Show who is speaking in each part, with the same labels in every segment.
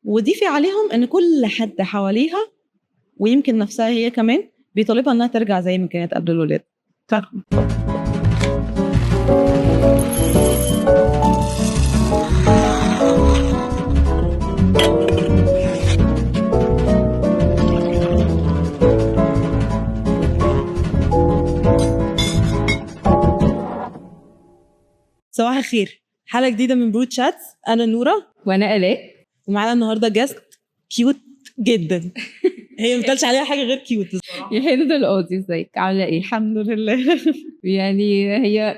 Speaker 1: وضيفي عليهم ان كل حد حواليها ويمكن نفسها هي كمان بيطالبها انها ترجع زي ما كانت قبل الولادة.
Speaker 2: صح. صباح الخير، حلقة جديدة من Brood Chats. أنا نورة
Speaker 3: وأنا آلاء،
Speaker 2: ومعانا النهاردة guest cute جدا. هي ما بتقالش عليها حاجة غير cute.
Speaker 3: يا هند القاضي، ازيك عاملة ايه؟
Speaker 1: الحمد لله.
Speaker 3: يعني هي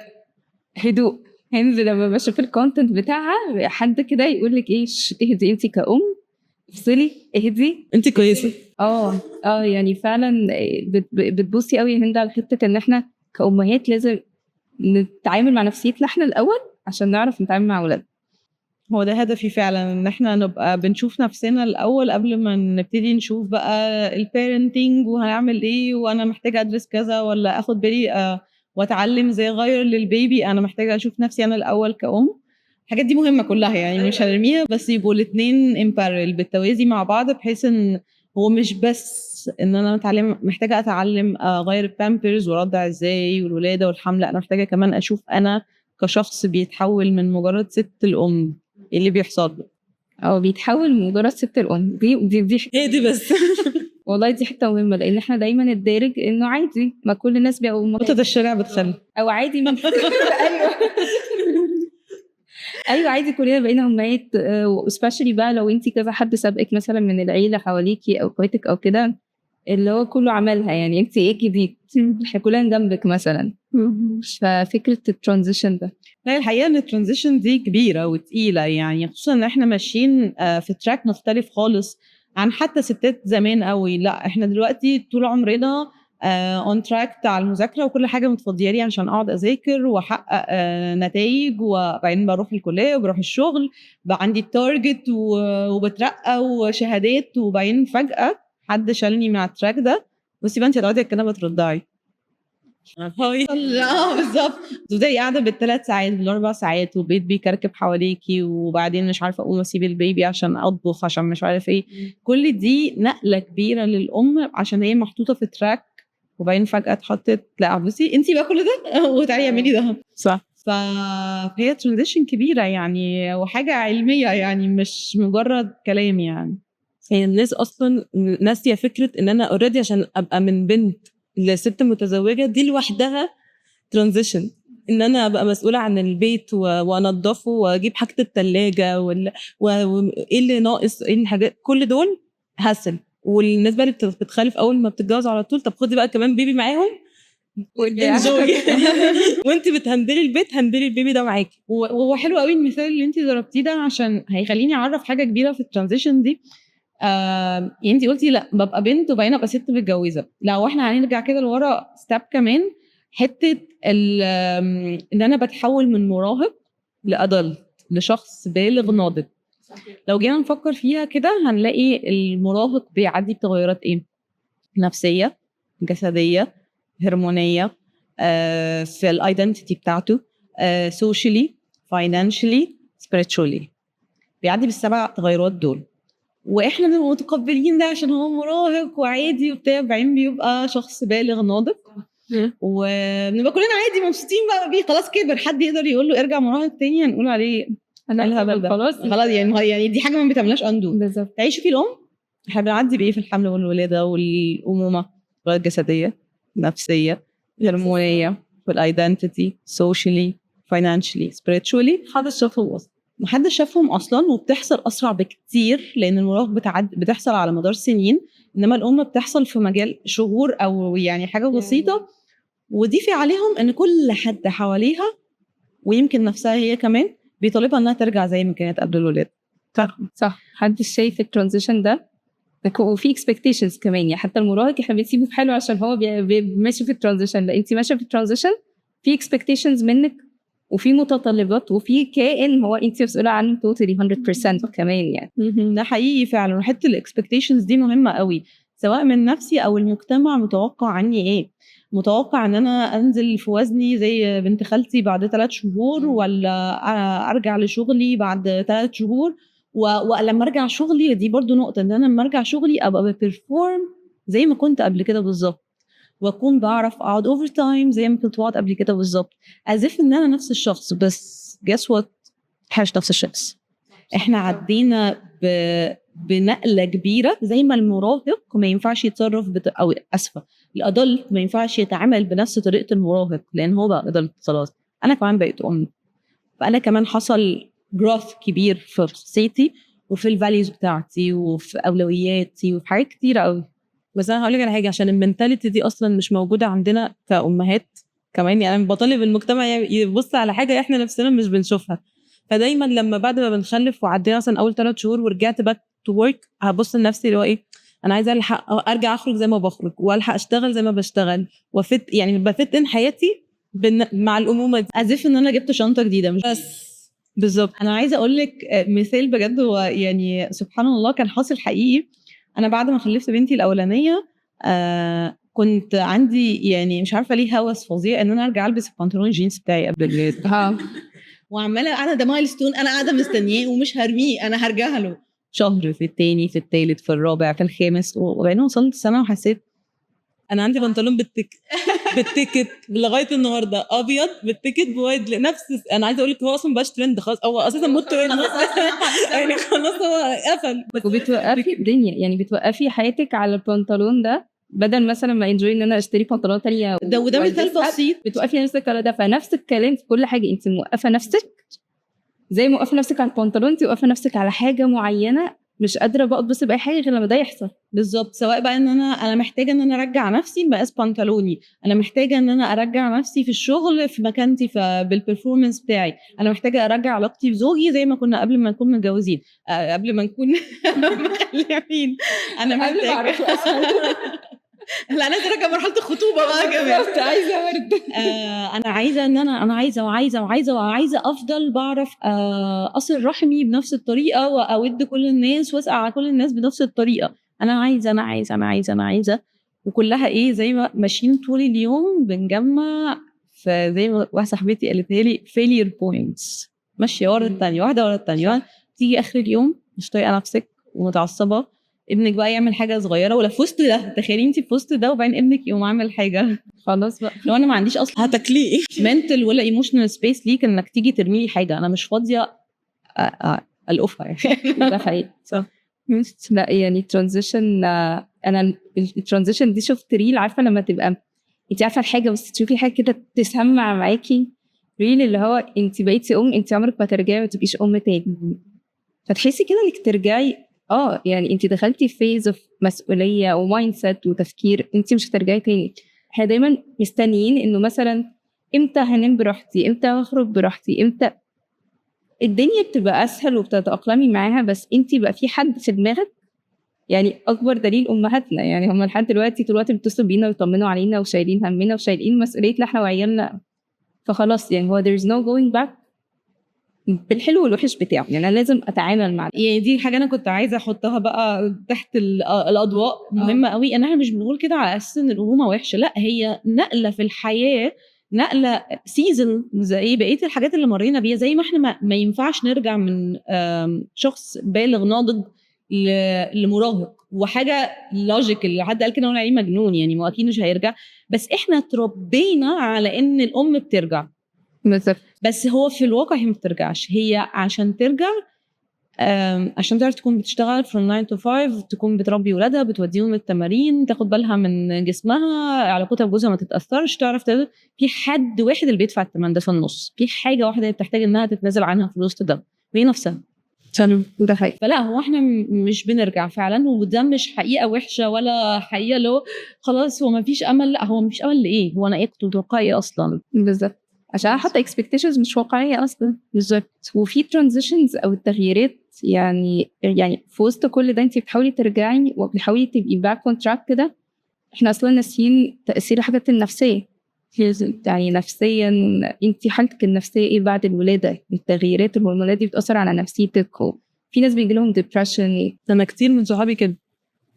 Speaker 3: هدوء هند لما بشوف ال content بتاعها حد كده يقول لك ايه، اهدي انت كأم، افصلي، اهدي
Speaker 2: انت كويسة.
Speaker 3: يعني فعلا بتبصي قوي يا هند على حتة ان احنا كأمهات لازم نتعامل مع نفسيتنا احنا الأول عشان نعرف نتعامل مع أولادنا.
Speaker 1: هو ده هدفي فعلا، ان احنا نبقى بنشوف نفسنا الاول قبل ما نبتدي نشوف بقى ال parenting وهنعمل ايه، وانا محتاجه ادرس كذا ولا اخد بالي واتعلم ازاي اغير لل baby. انا محتاجه اشوف نفسي انا الاول كأم. الحاجات دي مهمة كلها يعني، مش هنرميها، بس يبقوا الاثنين in parallel بالتوازي مع بعض، بحيث ان هو مش بس ان انا اتعلم، محتاجه اتعلم اغير البامبرز وارضع ازاي والولاده والحمله، انا محتاجه كمان اشوف انا كشخص بيتحول من مجرد ست الام ايه اللي بيحصل له.
Speaker 3: او بيتحول من مجرد ست الام دي
Speaker 2: هي دي بس.
Speaker 3: والله دي حتة مهمة، لان احنا دايما الدارج انه عادي، ما كل الناس بيبقوا
Speaker 1: قطة الشارع بتخلي
Speaker 3: او عادي ما ايوه عادي كلنا بقينا امهات، especially بقى لو انت كذا حد سابقك مثلا من العيلة حواليكي او اخواتك او كده، اللي هو كله عملها، يعني انت ايه جديد، احنا كلنا جنبك مثلا. ففكره ال transition ده،
Speaker 1: لا الحقيقة ان ال transition دي كبيرة وتقيله يعني، خصوصا ان احنا ماشيين في track مختلف خالص عن حتى ستات زمان قوي. لا احنا دلوقتي طول عمرنا on track بتاع المذاكرة وكل حاجة متفضيه لي عشان اقعد اذاكر واحقق نتائج، وبعدين بروح الكلية وبروح الشغل، بقى عندي ال target وبترقى وشهادات، وبعدين فجاة حد شالني من على ال track ده، بصي بقى انت هتقعدي الكنبة ترضعي. اه بالظبط، تفضلي قاعدة بالثلاث ساعات بالاربع ساعات، والبيت بيكركب حواليكي، وبعدين مش عارفه اقوم اسيب ال baby عشان اطبخ عشان مش عارفه ايه. كل دي نقله كبيرة للام عشان هي محطوطة في track، وبعدين فجاة اتحطت لا بصي انت بقى كل ده وتعالي اعملي ده.
Speaker 2: صح.
Speaker 1: فهي transition كبيرة يعني، وحاجه علمية يعني، مش مجرد كلام يعني.
Speaker 2: هي الناس اصلا ناسيه فكرة ان انا already عشان ابقى من بنت لست متزوجة دي لوحدها transition، ان انا ابقى مسؤولة عن البيت وانضفه واجيب حاجة الثلاجة وايه اللي ناقص، ايه الحاجات، كل دول hassle. والناس بقى اللي بتخالف اول ما بتتجوز على طول، طب خدي بقى كمان baby معاهم enjoy. وانت بتهندلي البيت هندلي ال baby ده معاكي.
Speaker 1: وهو حلو قوي المثال اللي انت ضربتيه ده، عشان هيخليني اعرف حاجة كبيرة في ال transition دي. يعني انت قلتي لا ببقى بنت وبعدين ابقى ست متجوزة، لا واحنا هنرجع كده لورا step كمان، حتة ان انا بتحول من مراهق ل adult، لشخص بالغ ناضج. لو جينا نفكر فيها كده هنلاقي المراهق بيعدي بتغيرات ايه؟ نفسية، جسدية، هرمونيه، في ال identity بتاعته، socially، financially، spiritually، بيعدي بالسبع تغيرات دول. واحنا بنبقى متقبلين ده عشان هو مراهق وعادي وبتاع، بعدين بيبقى شخص بالغ ناضج وبنبقى كلنا عادي مبسوطين بقى بيه، خلاص كبر، حد يقدر يقول له ارجع مراهق تاني هنقول عليه
Speaker 3: انا
Speaker 1: الهبل ده
Speaker 3: خلاص
Speaker 1: خلاص يعني دي حاجة ما بتعملهاش undo.
Speaker 3: بالظبط.
Speaker 1: تعيشوا في الام، احنا بنعدي بايه في الحمل والولاده والامومه؟ الجسدية، نفسية، هرمونيه، في ال identity، socially، financially، spiritually.
Speaker 2: محدش شافهم اصلا،
Speaker 1: محدش شافهم اصلا، وبتحصل اسرع بكتير لان المراهق بتحصل على مدار سنين، انما الام بتحصل في مجال شهور او يعني حاجة بسيطة. وضيفي عليهم ان كل حد حواليها ويمكن نفسها هي كمان بيطالبها انها ترجع زي ما كانت قبل الولادة.
Speaker 3: صح، محدش شايف ال transition ده، وفي expectations كمان يعني. حتى المراهق احنا بنسيبه في حاله عشان هو ماشي في ال transition، لا انت ماشية في ال transition، في expectations منك وفي متطلبات وفي كائن هو انت مسؤولة عنه totally 100% كمان يعني.
Speaker 1: ده حقيقي فعلا. وحتة ال expectations دي مهمة قوي، سواء من نفسي او المجتمع متوقع عني ايه. متوقع ان انا انزل في وزني زي بنت خالتي بعد 3 شهور، ولا ارجع لشغلي بعد 3 شهور، ولما ارجع شغلي، دي برضو نقطه، ان انا لما ارجع شغلي ابقى ب perform زي ما كنت قبل كده بالظبط، واكون بعرف اقعد overtime زي ما كنت بقعد قبل كده بالظبط، as if ان انا نفس الشخص. بس guess what؟ احنا مش نفس الشخص. احنا عدينا بنقله كبيره، زي ما المراهق ما ينفعش يتصرف او اسفه، ال adult ما ينفعش يتعامل بنفس طريقه المراهق لان هو بقى adult خلاص. انا كمان بقيت ام، فانا كمان حصل growth كبير في شخصيتي وفي ال values بتاعتي وفي اولوياتي وفي حاجات كتيرة قوي.
Speaker 2: بس انا هقول لك على حاجه، عشان ال mentality دي اصلا مش موجودة عندنا كامهات كمان، يعني انا بطالب المجتمع يبص على حاجة احنا نفسنا مش بنشوفها. فدايما لما بعد ما بنخلف وعدينا مثلا اول 3 شهور ورجعت back to work، هبص لنفسي اللي هو ايه، انا عايزه الحق ارجع اخرج زي ما بخرج والحق اشتغل زي ما بشتغل و fit، يعني ب fit in حياتي مع الامومة دي.
Speaker 1: as if ان انا جبت شنطه جديدة مش
Speaker 2: بس بالظبط.
Speaker 1: انا عايزه اقول لك مثال بجد، هو يعني سبحان الله كان حاصل حقيقي. انا بعد ما خلفت بنتي الاولانية كنت عندي يعني مش عارفه ليه هوس فظيع ان انا ارجع البس البنطلون الجينز بتاعي قبل الولادة. وعماله انا ده milestone انا قاعدة مستنياه ومش هرميه، انا هرجع له شهر في التاني في التالت في الرابع في الخامس، وبعدين وصلت سنة وحسيت
Speaker 2: انا عندي بنطلون بال ticket لغاية النهارده، ابيض بال ticket ب wide نفس. انا عايزه اقول لك هو اصلا مبقاش ترند خلاص، هو اساسا موت ترند يعني، خلاص هو قفل.
Speaker 3: وبتوقفي الدنيا، يعني بتوقفي حياتك على البنطلون ده، بدل مثلا ما enjoy ان انا اشتري بنطلون تانية.
Speaker 1: ده وده مثال بسيط.
Speaker 3: بتوقفي نفسك على ده. فنفس الكلام في كل حاجه، انت موقفه نفسك زي ما موقفه نفسك على البنطلون، انت موقفه نفسك على حاجة معينه، مش قادرة بقى اتبسط باي حاجة غير لما ده يحصل.
Speaker 1: بالظبط، سواء بقى ان انا محتاجه ان انا ارجع نفسي لمقاس بنطلوني، انا محتاجه ان انا ارجع نفسي في الشغل في مكانتي بال performance بتاعي، انا محتاجه ارجع علاقتي بزوجي زي ما كنا قبل ما نكون متجوزين، قبل ما نكون مخلفين. انا محتاجه، لا انا عايزه ارجع مرحلة الخطوبة بقى كمان.
Speaker 3: عايزه ورد.
Speaker 1: انا عايزه ان انا عايزه وعايزه وعايزه وعايزه افضل بعرف اصل رحمي بنفس الطريقة واود كل الناس واسال على كل الناس بنفس الطريقه. انا عايزه، انا عايزه، انا عايزه، انا عايزه، وكلها ايه، زي ما ماشيين طول اليوم بنجمع، فزي ما واحدة صاحبتي قالتها لي failure points، ماشية ورا الثانيه، واحدة ورا الثانيه. تيجي اخر اليوم مش طايقة نفسك ومتعصبه، ابنك بقى يعمل حاجة صغيرة ولا في وسط ده، تخيلي انت في وسط ده وبعدين ابنك يقوم عامل حاجه.
Speaker 3: خلاص بقى.
Speaker 1: لو انا ما عنديش اصلا
Speaker 2: هتاكليه.
Speaker 1: mental ولا emotional space ليك انك تيجي ترمي لي حاجه، انا مش فاضية القفها يعني.
Speaker 3: ده حقيقي.
Speaker 1: صح.
Speaker 3: لا يعني transition، انا ال transition دي شفت reel، عارفه لما تبقى انت عارفه الحاجة بس تشوفي حاجة كده تسمع معاكي، reel اللي هو انت بقيتي ام، انت عمرك ما ترجعي ما تبقيش ام تاني. فتحسي كده انك ترجعي، يعني انت دخلتي في phase of مسؤولية و mindset وتفكير، انت مش هترجعي تاني. احنا دايما مستنيين انه مثلا امتى هنام براحتي، امتى هخرج براحتي، امتى الدنيا بتبقى اسهل وبتتاقلمي معاها، بس انت بقى في حد في دماغك. يعني اكبر دليل امهاتنا، يعني هم لحد دلوقتي طول الوقت بيتصلوا بينا ويطمنوا علينا وشايلين همنا وشايلين مسؤوليتنا احنا وعيالنا. فخلاص يعني هو there is no going back بالحلو والوحش بتاعه، يعني انا لازم اتعامل مع ده.
Speaker 1: يعني دي حاجة انا كنت عايزه احطها بقى تحت الاضواء، مهمة قوي، ان احنا مش بنقول كده على اساس ان الامومة وحشه، لا هي نقله في الحياه، نقله season زي بقية الحاجات اللي مرينا بيها. زي ما احنا ما ينفعش نرجع من شخص بالغ ناضج لمراهق، وحاجه logical لو حد قال كده نقول عليه مجنون، يعني ما هو اكيد مش هيرجع. بس احنا اتربينا على ان الام بترجع. بس هو في الواقع هي ما بترجعش. هي عشان ترجع عشان تعرف تكون بتشتغل from 9 to 5، تكون بتربي ولادها، بتوديهم التمارين، تاخد بالها من جسمها، علاقتها بجوزها ما تتاثرش، تعرف في حد واحد اللي بيدفع الثمن ده في النص، في حاجة واحدة بتحتاج انها تتنازل عنها في الوسط ده، وهي نفسها.
Speaker 3: ده حقيقي.
Speaker 1: فلا هو احنا مش بنرجع فعلا، وده مش حقيقة وحشة ولا حقيقة لو خلاص هو ما فيش امل. لا هو ما فيش امل لايه؟ هو انا ايه كنت متوقعه ايه اصلا؟
Speaker 3: بالظبط، عشان انا حاطه expectations مش واقعية اصلا. بالظبط. وفي transitions او التغييرات، يعني في وسط كل ده انت بتحاولي ترجعي وبتحاولي تبقي back on track كده. احنا اصلا ناسيين تاثير الحاجات النفسيه، يعني نفسيا انت حالتك النفسية ايه بعد الولاده، التغييرات الهرمونات دي بتاثر على نفسيتك، وفي ناس بيجي لهم depression.
Speaker 2: انا كتير من صحابي كده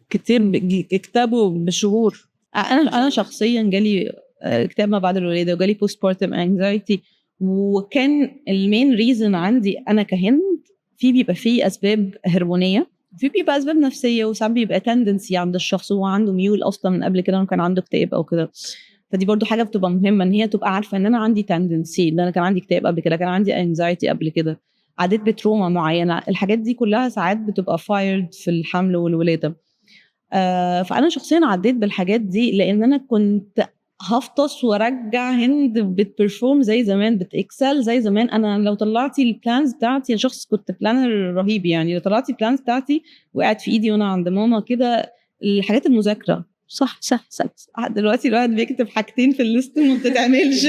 Speaker 2: كتير اكتئبوا بالشهور.
Speaker 1: انا شخصيا جالي اكتئاب ما بعد الولادة وجالي postpartum anxiety، وكان ال main reason عندي انا كهند في بيبقى في اسباب هرمونيه، في بيبقى اسباب نفسيه، وساعات بيبقى tendency عند الشخص وهو عنده ميول اصلا من قبل كده انه كان عنده اكتئاب او كده. فدي برضو حاجة بتبقى مهمة ان هي تبقى عارفه ان انا عندي tendency، ان انا كان عندي اكتئاب قبل كده، كان عندي anxiety قبل كده، عديت ب trauma معينه. الحاجات دي كلها ساعات بتبقى fired في الحمل والولاده. فانا شخصيا عديت بالحاجات دي لان انا كنت هفطس وارجع هند بت perform زي زمان، بت excel زي زمان. انا لو طلعتي ال plans بتاعتي، انا شخص كنت planner رهيب يعني، لو طلعتي ال plans بتاعتي وقعت في ايدي وانا عند ماما كده، الحاجات المذاكرة صح صح صح، صح. دلوقتي الواحد بيكتب حاجتين في ال list وما بتتعملش.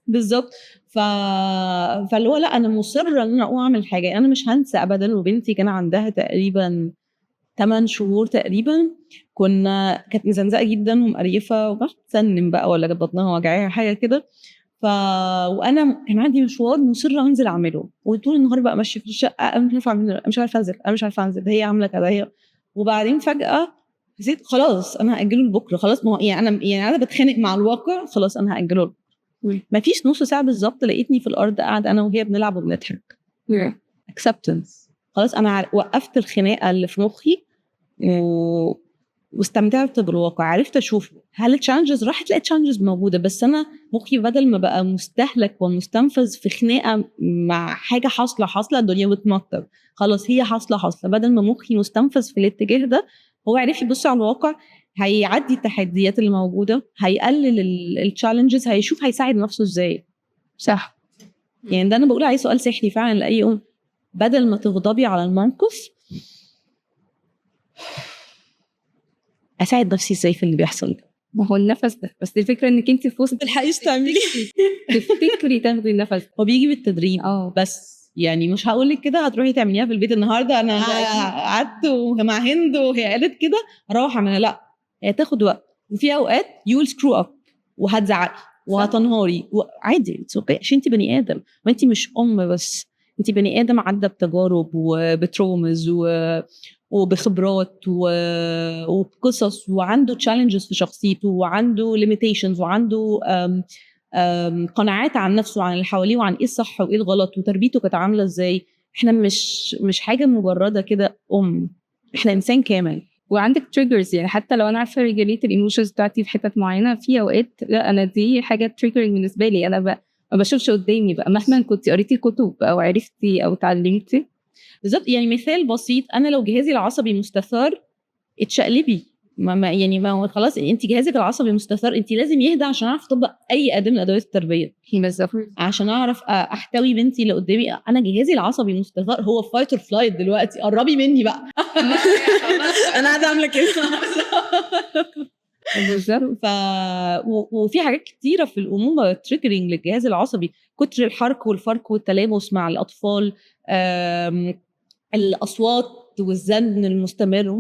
Speaker 1: بالظبط. فاللي هو لا، انا مصرة ان انا اقوم اعمل حاجه. انا مش هنسى ابدا، وبنتي كان عندها تقريبا 8 شهور تقريبا، كانت مزنزقه جدا ومقريفه ومش بتسنن بقى ولا كانت بطنها وجعاها حاجة كده. وانا كان عندي مشوار مصرة انزل اعمله، وطول النهار بقى ماشية في الشقه، انا مش عارفه اعمل، مش عارفه انزل، انا مش عارفه انزل، هي عامله كذا هي. وبعدين فجاة حسيت خلاص انا هاجله لبكرة، خلاص ما هو يعني انا يعني انا بتخانق مع الواقع، خلاص انا هاجله لبكره. ما فيش نص ساعة بالظبط لقيتني في الارض قاعدة انا وهي بنلعب وبنضحك. acceptance، خلاص انا وقفت الخناقة اللي في مخي واستمتعت بالواقع، عرفت اشوفه. هل ال challenges راحت؟ لا، ال challenges موجوده، بس انا مخي بدل ما بقى مستهلك ومستنفذ في خناقه مع حاجة حاصله حاصله، الدنيا بتمطر خلاص هي حاصله حاصله، بدل ما مخي مستنفذ في الاتجاه ده، هو عرف يبص على الواقع، هيعدي التحديات اللي موجودة، هيقلل ال challenges، هيشوف هيساعد نفسه ازاي.
Speaker 3: صح.
Speaker 1: يعني ده انا بقول عليه سؤال سحري فعلا لاي ام، بدل ما تغضبي على الموقف، اساعد نفسي ازاي في اللي بيحصل ده.
Speaker 3: ما هو النفس ده، بس الفكرة انك انت في وسط
Speaker 2: ما تلحقيش تعملي
Speaker 3: تفتكري تاخدي النفس.
Speaker 1: هو بيجي بالتدريب. بس يعني مش هقول لك كده هتروحي تعمليها في البيت النهارده، انا قعدت مع هند وهي قالت كده اروح اعملها، لا، هي تاخد وقت، وفي اوقات you will screw up وهتزعقي وهتنهاري عادي، it's okay، عشان انت بني ادم، وانت مش ام بس، انت بني ادم عدى بتجارب وب traumas وبخبرات وبقصص، وعنده challenges في شخصيته، وعنده limitations، وعنده آم آم قناعات عن نفسه وعن اللي حواليه وعن ايه الصح وايه الغلط، وتربيته كانت عامله ازاي. احنا مش حاجة مجرده كده ام، احنا انسان كامل.
Speaker 3: وعندك triggers، يعني حتى لو انا عارفه regulate ال emotions بتاعتي في حتت معينة، في اوقات لا، انا دي حاجة triggering بالنسبة لي، انا بقى ما بشوفش قدامي بقى مهما كنت قريتي كتب او عرفتي او اتعلمتي.
Speaker 1: بالظبط. يعني مثال بسيط، انا لو جهازي العصبي مستثار اتشقلبي، ما يعني ما هو خلاص انت جهازك العصبي مستثار، انت لازم يهدى عشان اعرف اطبق اي اداه من ادوات التربية،
Speaker 3: بالظبط.
Speaker 1: عشان اعرف احتوي بنتي اللي قدامي. انا جهازي العصبي مستثار، هو fight or flight دلوقتي، قربي مني بقى.
Speaker 2: انا قاعدة عامله كده.
Speaker 3: بالظبط.
Speaker 1: وفي حاجات كتيرة في الامومة triggering للجهاز العصبي، كتر الحرك والفرك والتلامس مع الاطفال، الاصوات والزن المستمر.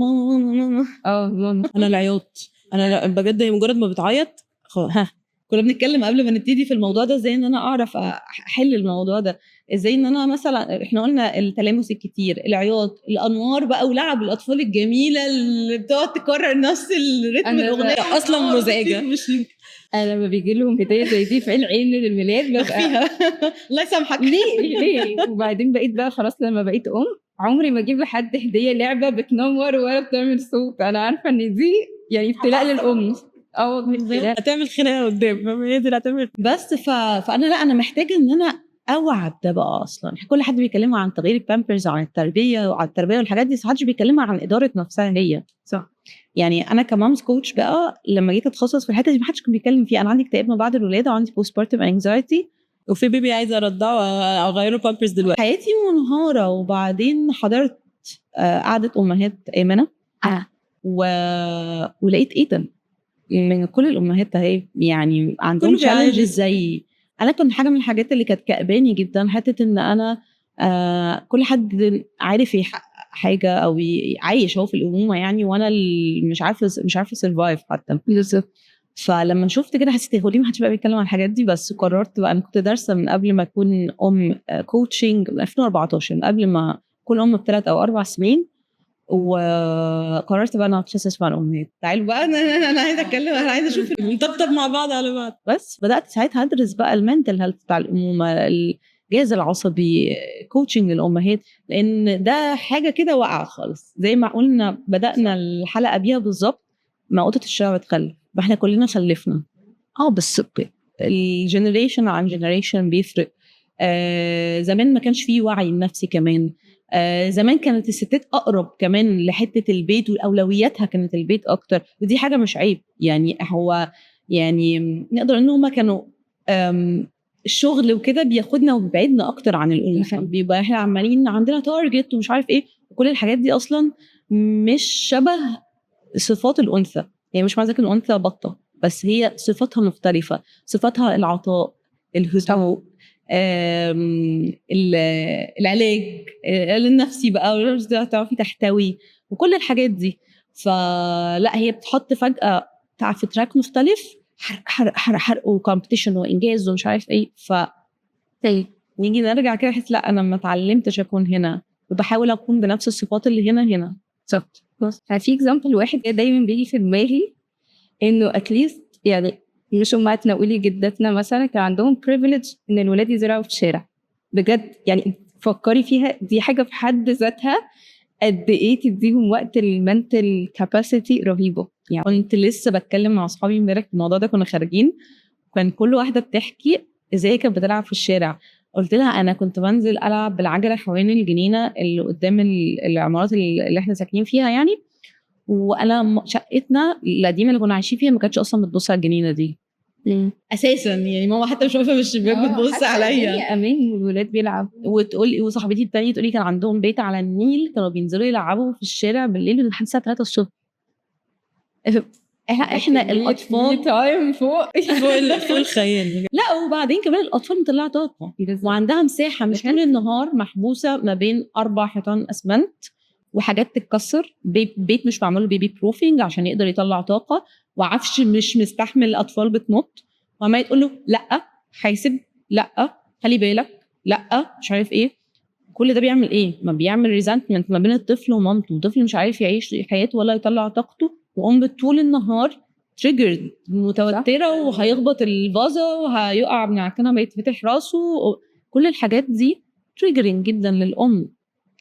Speaker 2: انا العياط، انا بجد مجرد ما بتعيط ها.
Speaker 1: كنا بنتكلم قبل ما نبتدي في الموضوع ده، ازاي ان انا اعرف احل الموضوع ده، ازاي ان انا مثلا احنا قلنا التلامس الكتير، العياط، الانوار بقى، ولعب الاطفال الجميلة اللي بتقعد تكرر نفس الريتم الاغنية
Speaker 2: اصلا مزعجة.
Speaker 3: انا لما بيجي لهم هديه زي دي في عيد الميلاد ببقى
Speaker 1: فيها الله يسامحك.
Speaker 3: ليه ليه؟ وبعدين بقيت بقى خلاص لما بقيت ام عمري ما اجيب لحد هديه لعبه بتنور ولا بتعمل صوت، انا عارفه ان دي يعني ابتلاء للام.
Speaker 2: هتعمل خناقه قدام، هي دي اللي هتعمل.
Speaker 1: بس فانا لا، انا محتاجه ان انا اوعى ده بقى. اصلا كل حد بيكلمها عن تغيير البامبرز، عن التربية وعن التربية والحاجات دي، بس محدش بيكلمها عن ادارة نفسها هي.
Speaker 3: صح.
Speaker 1: يعني انا ك moms coach بقى لما جيت اتخصص في الحتة دي ما حدش كان بيتكلم فيها. انا عندي اكتئاب ما بعد الولادة وعندي postpartum anxiety،
Speaker 2: وفي baby عايزه ارضعه اغيره بامبرز دلوقتي،
Speaker 1: حياتي منهاره. وبعدين حضرت قعدة امهات امنه ولقيت ايه ده من كل الامهات اهي، يعني عندهم challenges زي انا. كنت حاجة من الحاجات اللي كانت كأباني جدا حتة ان انا كل حد عارف يحقق حاجة او عايش هو في الامومة يعني، وانا مش عارفه survive حتى.
Speaker 3: بالظبط.
Speaker 1: فلما شفت كده حسيت هو ليه ما حدش بقى بيتكلم عن الحاجات دي؟ بس قررت بقى، انا كنت دارسه من قبل ما اكون ام coaching من 2014، من قبل ما اكون ام ب3 أو 4 سنين، وقررت بقى انا اتخصص مع الامهات. تعالوا بقى انا عايزه اتكلم، انا عايزه اشوف
Speaker 2: نطبطب مع بعض على بعض.
Speaker 1: بس بدات ساعتها ادرس بقى ال mental health بتاع الامومة، الجهاز العصبي، coaching للامهات، لان ده حاجة كده واقعه خالص. زي ما قلنا بدانا الحلقة بيها بالظبط، ما قطة الشارع بتخلف، ما احنا كلنا خلفنا. بس ال generation عن generation بيفرق. زمان ما كانش فيه وعي نفسي كمان. زمان كانت الستات اقرب كمان لحته البيت، واولوياتها كانت البيت اكتر، ودي حاجة مش عيب يعني. هو يعني نقدر ان هم كانوا الشغل وكده بياخدنا وبيبعدنا اكتر عن الانوثه، بيبقى احنا عمالين عندنا target ومش عارف ايه، وكل الحاجات دي اصلا مش شبه صفات الانثى. يعني مش معنى ذلك الانثى بطه، بس هي صفاتها مختلفه، صفاتها العطاء، الهدوء، العلاج النفسي بقى، تعرفي تحتوي وكل الحاجات دي. فلا هي بتحط فجاة في track مختلف، حرق حرق حرق حرق و competition وانجاز ومش عارف ايه. ف
Speaker 3: طيب
Speaker 1: نيجي نرجع كده احس لا انا ما اتعلمتش اكون هنا، وبحاول اكون بنفس الصفات اللي هنا هنا.
Speaker 3: بالظبط. في example واحد دايما بيجي في دماغي، انه at least يعني مش امهاتنا، قولي جداتنا مثلا، كان عندهم privilege ان الولاد يزرعوا في الشارع بجد. يعني فكري فيها، دي حاجة في حد ذاتها قد ايه تديهم وقت، ال mental capacity رهيبة
Speaker 1: يعني. كنت لسه بتكلم مع اصحابي امبارح في الموضوع ده، كنا خارجين وكان كل واحدة بتحكي ازاي كانت بتلعب في الشارع. قلت لها انا كنت بنزل العب بالعجله حوالين الجنينة اللي قدام العمارات اللي احنا ساكنين فيها يعني، وانا شقتنا القديمة اللي كنا عايشين فيها ما كانتش اصلا بتبص على الجنينة دي اساسا يعني، ماما حتى مش واقفة من الشباك بتبص عليا.
Speaker 3: امان والولاد بيلعبوا.
Speaker 1: وتقول وصاحبتي الثانية تقولي كان عندهم بيت على النيل، كانوا بينزلوا يلعبوا في الشارع بالليل لحد الساعة 3 الصبح. احنا الاطفال
Speaker 3: time فوق
Speaker 2: فوق الخيال.
Speaker 1: لا وبعدين كمان الاطفال مطلعه طاقة وعندها مساحة، مش طول النهار محبوسة ما بين 4 حيطان اسمنت وحاجات تتكسر، بيت مش معمول baby proofing عشان يقدر يطلع طاقه، وعفش مش مستحمل الاطفال بتنط، وعمال تقول له لا حاسب، لا خلي بالك، لا مش عارف ايه. كل ده بيعمل ايه؟ ما بيعمل resentment ما بين الطفل ومامته، الطفل مش عارف يعيش حياته ولا يطلع طاقته، وام طول النهار triggered متوترة وهيخبط الفازة وهيقع من على الكنبة يتفتح راسه. كل الحاجات دي triggering جدا للام.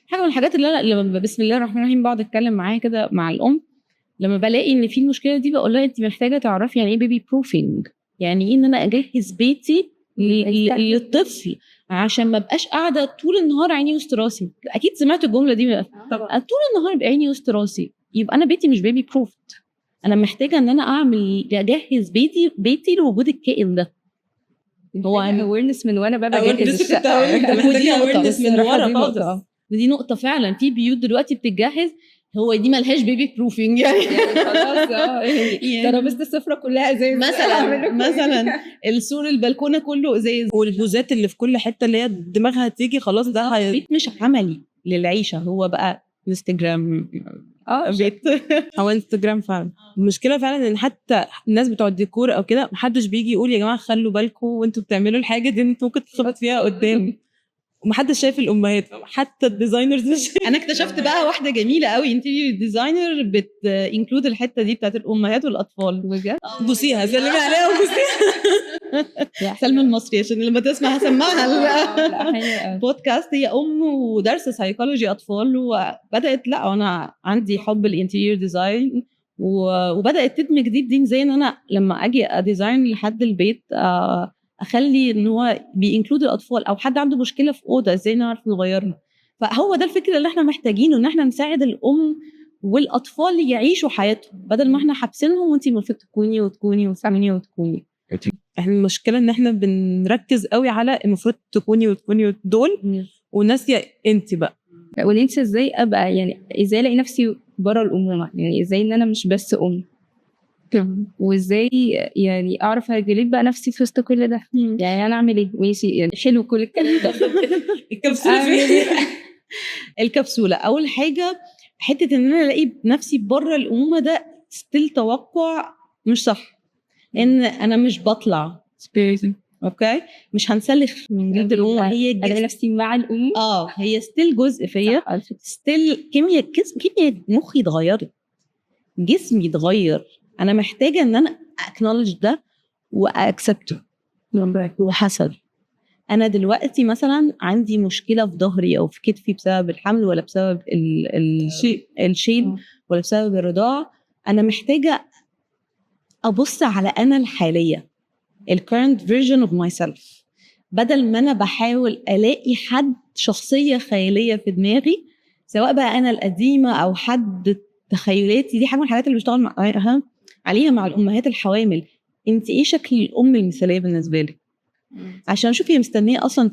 Speaker 1: حاجة من الحاجات اللي انا لما بسم الله الرحمن الرحيم بقعد اتكلم معاها كده مع الام، لما بلاقي ان في المشكلة دي بقول لها انت محتاجه تعرفي يعني ايه baby proofing، يعني ايه ان انا اجهز بيتي للطفل عشان ما ابقاش قاعدة طول النهار عيني وسط راسي. اكيد سمعت الجملة دي
Speaker 2: طبعا،
Speaker 1: طول النهار يبقى عيني وسط راسي، يبقى انا بيتي مش baby proofed. انا محتاجه ان انا اعمل اجهز بيتي لوجود الكائن ده.
Speaker 3: هو awareness من وانا بقى بجهز
Speaker 2: الشقة. محتاجه awareness من ورا خالص.
Speaker 1: ودي نقطة فعلا في بيوت دلوقتي بتتجهز، هو دي ملهاش baby proofing
Speaker 3: يعني خلاص. ترابيزة السفرة كلها ازاز
Speaker 1: مثلا السور البلكونه كله ازاز،
Speaker 2: والبوزات اللي في كل حتة اللي هي دماغها تيجي خلاص. ده
Speaker 1: بيت مش عملي للعيشه، هو بقى انستجرام. بيت
Speaker 2: هو انستجرام فعلا. المشكلة فعلا ان حتى الناس بتوع الديكور او كده محدش بيجي يقول يا جماعة خلوا بالكم وانتوا بتعملوا الحاجة دي، انتوا ممكن تخبط فيها قدام، ومحدش شايف الامهات، حتى ال designers مش.
Speaker 1: انا اكتشفت بقى واحدة جميلة قوي interior designer بت include الحتة دي بتاعت الامهات والاطفال.
Speaker 3: بجد؟
Speaker 2: بوسيها، سلمي عليها وبوسيها.
Speaker 1: سلمى المصري، عشان لما تسمع هسمعها البودكاست. هي ام ودارسه psychology اطفال، وبدات لا انا عندي حب ال interior design، وبدات تدمج دي بدي، زي ان انا لما اجي ا design لحد البيت اخلي ان هو بي include الاطفال، او حد عنده مشكلة في اوضة ازاي نعرف نغيرها. فهو ده الفكرة اللي احنا محتاجينه، ان احنا نساعد الام والاطفال يعيشوا حياتهم بدل ما احنا حابسينهم وانت المفروض تكوني وتكوني وتكوني وتكوني.
Speaker 2: احنا المشكلة ان احنا بنركز قوي على المفروض تكوني وتكوني دول، وناسيه انت بقى.
Speaker 3: وننسى ازاي ابقى، يعني ازاي الاقي نفسي بره الامومة، يعني ازاي ان انا مش بس ام، وازاي يعني اعرف ا regulate بقى نفسي في وسط كل ده. يعني انا اعمل ايه؟ ماشي يعني حلو كل الكلام ده.
Speaker 2: الكبسولة فين؟
Speaker 1: الكبسولة اول حاجة حتة ان انا الاقي نفسي بره الامومة، ده still توقع مش صح، لان انا مش بطلع okay، مش هنسلخ من جلد الامومة. هي
Speaker 3: الاقي نفسي مع الام،
Speaker 1: هي still جزء فيا، still كيمياء مخي اتغيرت، جسمي اتغير، انا محتاجه ان انا acknowledge ده وا accept ه وحصل. انا دلوقتي مثلا عندي مشكلة في ظهري او في كتفي بسبب الحمل ولا بسبب
Speaker 2: شيء
Speaker 1: الشيل ولا بسبب الرضاعه، انا محتاجه ابص على انا الحاليه، ال current version of myself، بدل ما انا بحاول الاقي حد شخصية خيالية في دماغي، سواء بقى انا القديمة او حد تخيلاتي. دي حاجة من الحاجات اللي بشتغل عليها مع الامهات الحوامل. انت ايه شكل الام المثالية بالنسبة لك؟ عشان اشوف هي مستنيه اصلا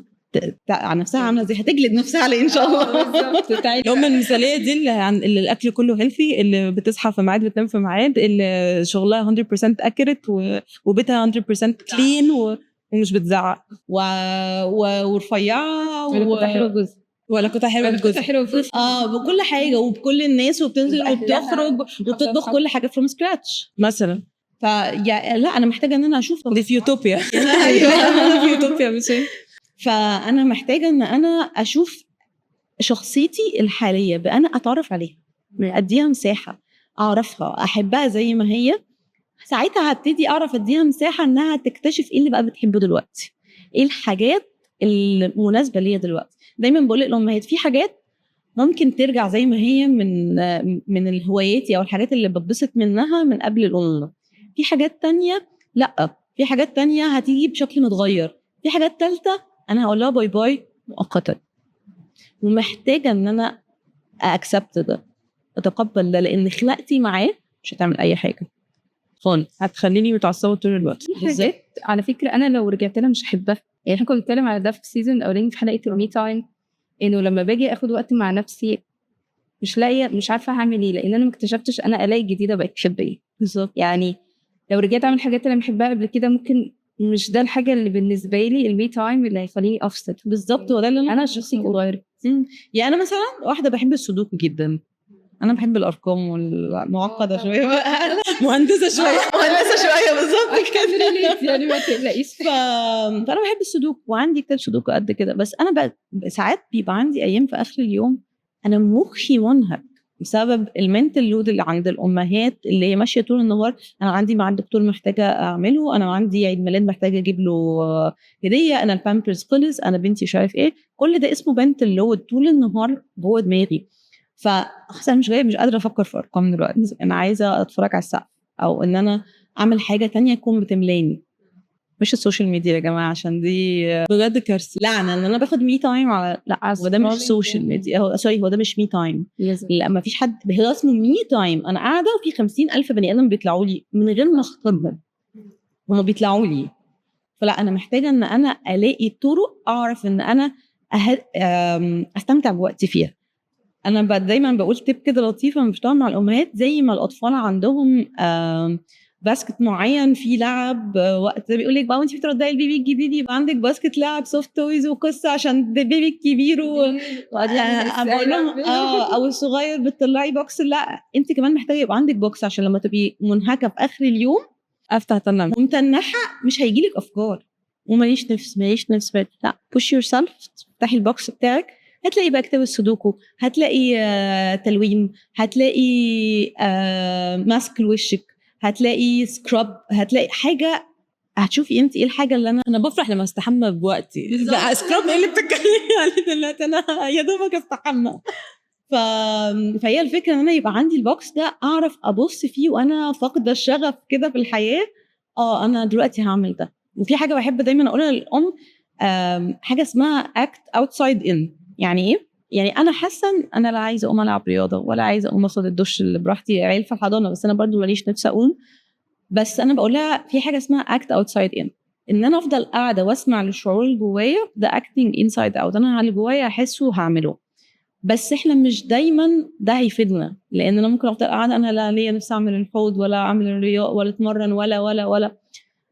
Speaker 1: على نفسها عامله ازاي، هتجلد نفسها على إيه ان شاء الله.
Speaker 3: بالظبط. تعالي.
Speaker 2: الام المثالية دي اللي الاكل كله healthy، اللي بتصحى في ميعاد، بتنام في ميعاد، اللي شغلها 100% accurate وبيتها 100% clean ومش بتزعق
Speaker 1: ورفيعه
Speaker 3: ولا كنت حلوة جزء
Speaker 2: ولا كنت حلوة
Speaker 3: ولا كنت
Speaker 2: بجوزها.
Speaker 3: حلوة جزء.
Speaker 1: اه، بكل حاجة وبكل الناس، وبتنزل
Speaker 3: وبأهلها.
Speaker 1: وبتخرج وبتطبخ كل حاجة from scratch
Speaker 2: مثلا.
Speaker 1: فيا لا، انا محتاجه ان انا اشوف
Speaker 2: دي في يوتوبيا.
Speaker 1: ايوه.
Speaker 2: في يوتوبيا مش هي.
Speaker 1: فانا محتاجه ان انا اشوف شخصيتي الحالية بانا اتعرف عليها، اديها مساحه، اعرفها، احبها زي ما هي. ساعتها هبتدي اعرف اديها مساحة انها تكتشف ايه اللي بقى بتحبه دلوقتي، ايه الحاجات المناسبة ليا دلوقتي. دايما بقول للامهات في حاجات ممكن ترجع زي ما هي من الهواياتي او الحاجات اللي بتبسط منها من قبل الامومه، في حاجات تانية لا، في حاجات تانية هتيجي بشكل متغير، في حاجات تالتة انا هقول لها bye bye مؤقتا، ومحتاجة ان انا accept ده، اتقبل ده، لان خناقتي معاه مش هتعمل اي حاجة خالص.
Speaker 2: هتخليني متعصبه طول الوقت.
Speaker 3: في حاجات على فكرة انا لو رجعت لها مش هحبها. يعني احنا كنا بنتكلم على ده في ال season الاولاني في حلقة ال me time، انه لما باجي اخد وقت مع نفسي مش لاقيه، مش عارفه هعمل ايه، لان انا ما اكتشفتش انا الاقي جديدة بقت بحب ايه.
Speaker 1: بالظبط.
Speaker 3: يعني لو رجعت اعمل الحاجات اللي انا بحبها قبل كده، ممكن مش ده الحاجة اللي بالنسبة لي ال me time اللي هيخليني افصل.
Speaker 1: بالظبط، وده اللي انا
Speaker 3: انا شخصيتي اتغيرت.
Speaker 1: يعني انا مثلا واحدة بحب السودوكو جدا، انا بحب الارقام والمعقده شوية.
Speaker 2: مهندسه شوية.
Speaker 1: مهندسه شوية بالظبط كده.
Speaker 3: يعني ما تقلقيش.
Speaker 1: فانا بحب السودوكو وعندي كتاب سودوكو قد كده، بس انا ساعات بيبقى عندي ايام في اخر اليوم انا مخي منهك بسبب ال mental load اللي عند الامهات اللي هي ماشية طول النهار. انا عندي مع الدكتور محتاجه اعمله، انا عندي عيد ميلاد محتاجه اجيب له هديه، انا البامبرز خلص، انا بنتي مش عارف ايه، كل ده اسمه mental load طول النهار جوه دماغي. فخلاص انا مش جاية، مش قادرة افكر في ارقام دلوقتي، انا عايزه اتفرج على السقف او ان انا اعمل حاجة تانية تكون بتملاني، مش ال social media يا جماعة، عشان دي
Speaker 2: بجد كارثة.
Speaker 1: لعنه ان انا باخد me time على لا، هو ده مش social media، هو sorry، هو ده مش me time. لا، ما فيش حد هو اسمه me time. انا قاعدة وفي 50,000 بني ادم بيطلعوا لي من غير ما اختارهم، هما بيطلعوا لي. فلا، انا محتاجه ان انا الاقي طرق اعرف ان انا استمتع بوقتي فيها. انا دايما بقول tip كده لطيفة لما بشتغل مع الامهات، زي ما الاطفال عندهم basket معين فيه لعب، وقت بيقول لك بقى وانت بترضعي ال baby الجديد يبقى عندك basket لعب soft toys وقصة عشان ال baby الكبير بقول لهم او الصغير بتطلعي box، لا انت كمان محتاجه يبقى عندك box عشان لما تبقي منهكة في اخر اليوم
Speaker 2: افتح اطلع
Speaker 1: ومتنحه مش هيجيلك افكار وماليش نفس، ماليش نفس، لا، push yourself، افتحي ال box بتاعك، هتلاقي بقى كتاب السودوكو، هتلاقي تلوين، هتلاقي mask لوشك، هتلاقي scrub، هتلاقي حاجه، هتشوفي انت ايه الحاجة اللي انا
Speaker 2: انا بفرح لما استحمى بوقتي. لا scrub ايه اللي بتتكلمي عليه دلوقتي؟ انا يا دوبك استحمى.
Speaker 1: فهي الفكرة ان انا يبقى عندي ال box ده اعرف ابص فيه وانا فاقده الشغف كده في الحياه، انا دلوقتي هعمل ده. وفي حاجة بحب دايما اقولها للام، حاجة اسمها act outside in. يعني ايه؟ يعني انا حاسه ان انا لا عايزه اقوم العب رياضة ولا عايزه اقوم اخد الدش اللي براحتي، عيال في الحضانة، بس انا برضو ماليش نفسي اقوم، بس انا بقول لها في حاجة اسمها act outside in، ان انا افضل قاعدة واسمع للشعور اللي جوايا ده acting inside out، انا اللي جوايا احسه وهعمله. بس احنا مش دايما ده هيفيدنا، لان انا ممكن افضل قاعدة انا لا ليا نفسي اعمل الحوض ولا اعمل الرياضة ولا اتمرن ولا ولا ولا.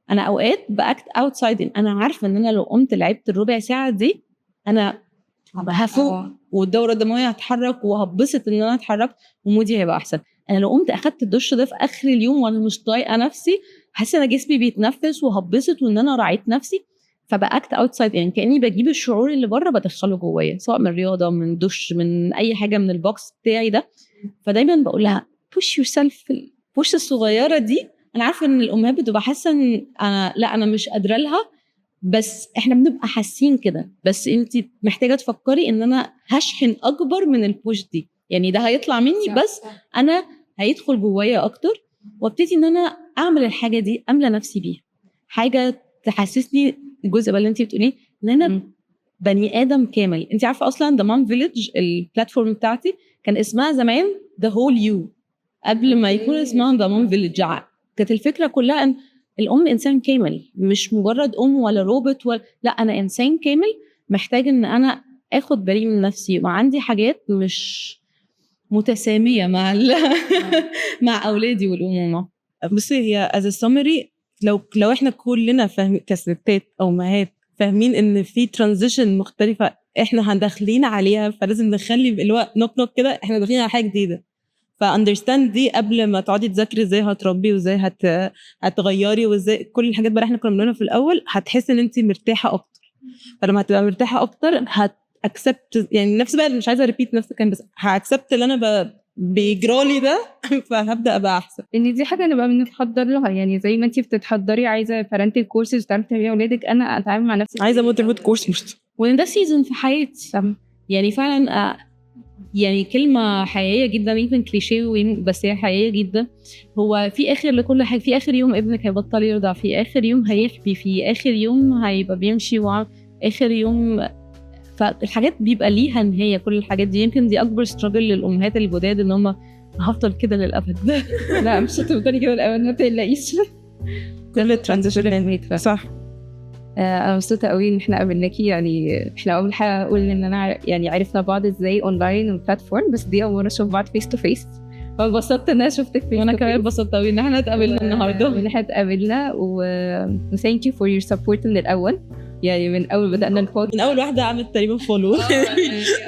Speaker 1: انا اوقات ب act outside in، انا عارفه ان انا لو قمت لعبت الربع ساعة دي انا هفوق والدوره الدموية هتحرك وهتبسط ان انا اتحركت و mood ي هيبقى احسن. انا لو قمت اخدت الدش ده في اخر اليوم وانا مش طايقة نفسي، حاسه ان جسمي بيتنفس وهبسط وان انا راعيت نفسي. فب act outside، يعني كاني بجيب الشعور اللي بره بدخله جوايا، سواء من رياضة، من دش، من اي حاجة من ال box بتاعي ده. فدايما بقول لها push yourself، ال push الصغيرة دي. انا عارفه ان الامهات بتبقى حاسه ان انا لا انا مش قادرة لها. بس احنا بنبقى حاسين كده. بس انت محتاجه تفكري ان انا هشحن اكبر من ال push دي، يعني ده هيطلع مني بس انا هيدخل جوايا اكتر، وابتدي ان انا اعمل الحاجة دي، املى نفسي بيها، حاجة تحسسني الجزء بقى اللي انت بتقوليه ان انا بني ادم كامل. انت عارفه اصلا The Mom Village، ال platform بتاعتي، كان اسمها زمان The Whole You قبل ما يكون اسمها The Mom Village. كانت الفكرة كلها ان الام انسان كامل، مش مجرد ام ولا روبوت ولا، لا، انا انسان كامل محتاج ان انا اخد بالي من نفسي، وعندي حاجات مش متساميه مع اولادي والامومه.
Speaker 2: بصي، هي as a summary، لو احنا كلنا فاهمين كستات او امهات، فاهمين ان في transition مختلفة احنا هندخلين عليها، فلازم نخلي اللي هو knock knock كده، احنا داخلين على حاجة جديده. ف understand دي قبل ما تقعدي تذاكري ازاي هتربي وازاي هتغيري وازاي كل الحاجات بقى اللي احنا كنا بنقولها في الاول، هتحسي ان انت مرتاحة اكتر. فلما هتبقى مرتاحة اكتر هت accept، يعني نفس بقى، مش عايزه repeat نفس الكلام، بس ه accept اللي انا بيجرالي ده، فهبدا ابقى احسن.
Speaker 3: ان دي حاجة نبقى بنتحضر لها، يعني زي ما انت بتتحضري عايزه parenting courses تعرفي تعملي اولادك، انا اتعامل مع نفسي.
Speaker 2: عايزه motherhood course.
Speaker 1: وان ده season في حياتي، يعني فعلا يعني كلمة حقيقية جدا، يمكن كليشيه بس هي حقيقية جدا. هو في آخر لكل حاجة، في آخر يوم ابنك هيبطل يرضع، في آخر يوم هيحبي، في آخر يوم هيبقى بيمشي، آخر يوم، فالحاجات بيبقى ليها نهاية. كل الحاجات دي يمكن دي أكبر struggle للأمهات الجداد، إن هم هفضل كده للأبد.
Speaker 3: لا، مش هتفضلي كده للأبد، ما تقلقيش.
Speaker 2: كل transition، صح.
Speaker 3: انا مبسوطة قوي ان احنا قابلناكي. يعني احنا اول حاجة اقول ان انا يعني عرفنا بعض ازاي online و platform، بس دي اول مرة اشوف بعض face to face، فانبسطت ان انا شفتك.
Speaker 1: وانا كمان اتبسطت قوي ان احنا اتقابلنا النهارده.
Speaker 3: وان احنا اتقابلنا، و thank you for your support من الاول، يعني من اول بدانا ال pod.
Speaker 2: من اول واحدة عملت تقريبا follow،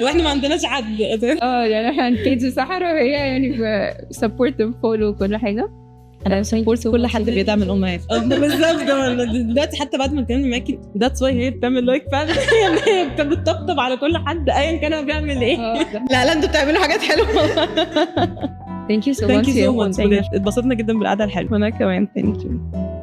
Speaker 2: واحنا ما عندناش حد.
Speaker 3: اه، يعني احنا page سحر وهي يعني support و follow وكل حاجه.
Speaker 1: انا support كل حد بيدعم الامهات.
Speaker 2: بالظبط، دلوقتي حتى بعد ما اتكلمنا معاكي، that's why هي بتعمل like فعلا، يعني هي بتطبطب على كل حد ايا كان هو بيعمل ايه.
Speaker 1: لا لا، انتوا بتعملوا حاجات حلوه.
Speaker 3: thank you so
Speaker 2: thank
Speaker 3: much.
Speaker 2: you so much، اتبسطنا جدا بالقعده الحلوه.
Speaker 1: وانا كمان، thank you.